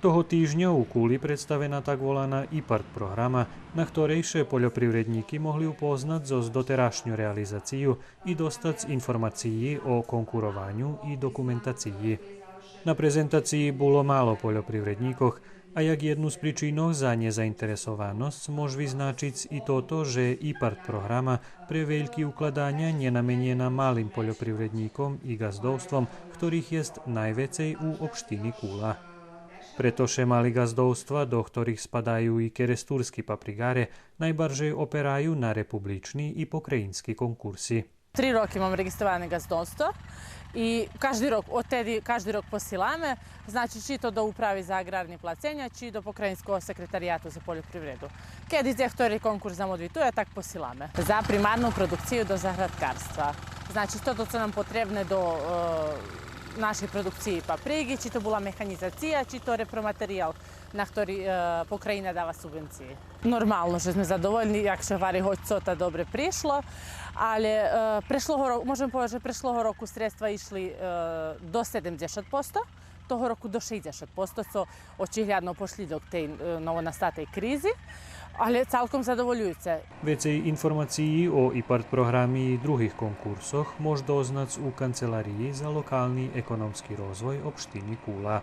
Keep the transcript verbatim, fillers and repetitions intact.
Того тижня у Кули представена так волана ИПАРД програма, на хторей ше польопривреднїки могли упознац зоз дотерашню реализацию и достац информациї о конкурованю и документациї. На презентациї було мало польопривреднїкох, а як єдну з причинох за нєзаинтересованосц мож визначиц и тото же ИПАРД програма пре вельки укладаня нє наменєна малим польопривреднїком и ґаздовством, хторих єст найвецей у општини Кула. Прето ше мали ґаздовства, до хторих спадаю и керестурски паприґаре, найбаржей операю на републични и покраїнски конкурси. Три роки мам реґистроване ґаздовство и кажди рок, од теди кажди рок посиламе, значи, чи то до Управи за аґрарни плаценя, чи до Покраїнского секретарияту за польопривреду. Кеди дзе хтори конкурс нам одвитує, так посиламе. За примарну продукцию до заградкарства. Значи, тото цо нам потребне до, е, нашей продукциї паприґи, чи то була механїзация, чи то репроматериял на хтори, е, Покраїна дава субвенциї. Нормално же зме задовольни, як ше гвари, гоч цо та добре пришло, але, е, прешлого року, можем повесц же прешлого року средства ишли, е, до седемдзешат посто, того року до шейдзешат посто, цо очиглядно пошлїдок тей, е, новонастатей кризи, але цалком задоволююце. Вецей информациї о ИПАРД програми и других конкурсох мож дознац у Канцелариї за локални економски розвой општини Кула.